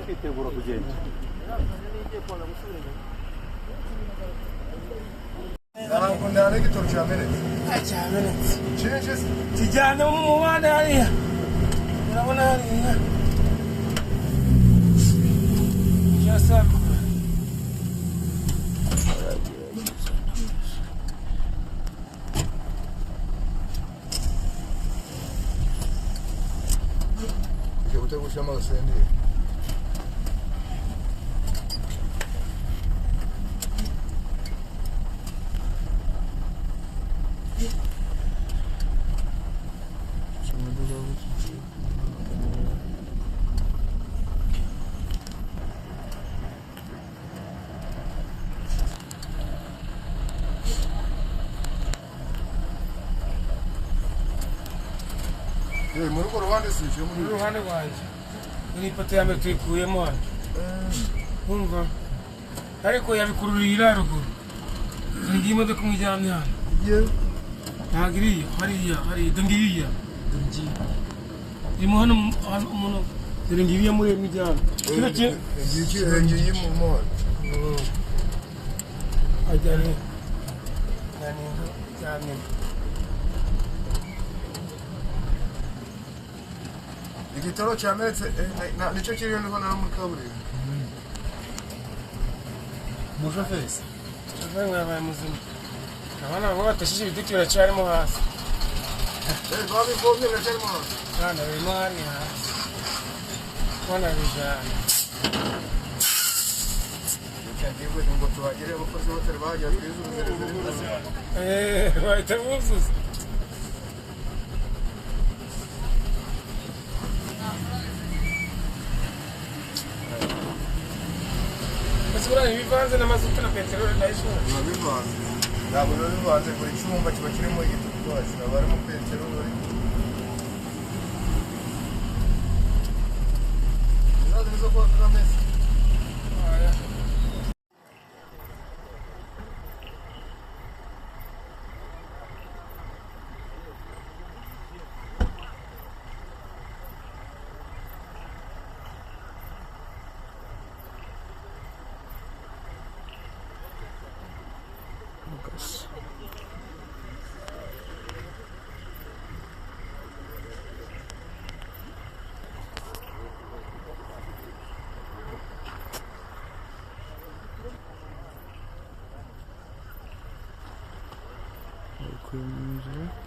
Twitegura kugenda. Kijyane mu mubande hariya. Urabona hariya. Cyasakura. Muri urwo ruhande si icyo muri ruhande rwanjye ni ipoto ya mbere tuyikuyemo hano wumva ariko yabikururiye iriya ruguru ngiyi imodoka imwe ijyamye hano ntabwo iriya hariya hariya dore ngiriya irimo hano umuntu dore ngiriya muri imwe ijyamye ngiyi mu muhanda ajyanye inka ijyamye. Igitoro cyamenetse nicyo kiriyo niho nari muri kaburimbo. Umushoferi shoferi ngo yabaye muzima. Abana bavuga batashije ibiti biracyarimo hasi. Babivomye biracyarimo hasi. Abana barimo hariya hasi. Abana bijyana. Ngo tuhagere abakozi batari bahagera twizuzereze. Bahita buzuza. Ibivanze n'amazutu na peteroli ndayishobora. Biba bivanze. Ntabwo biba bivanze, buri cyumba kiba kirimo igitutu cyacu, haba harimo peteroli. Izaza nizo kwa Kagame se. Kırmızı.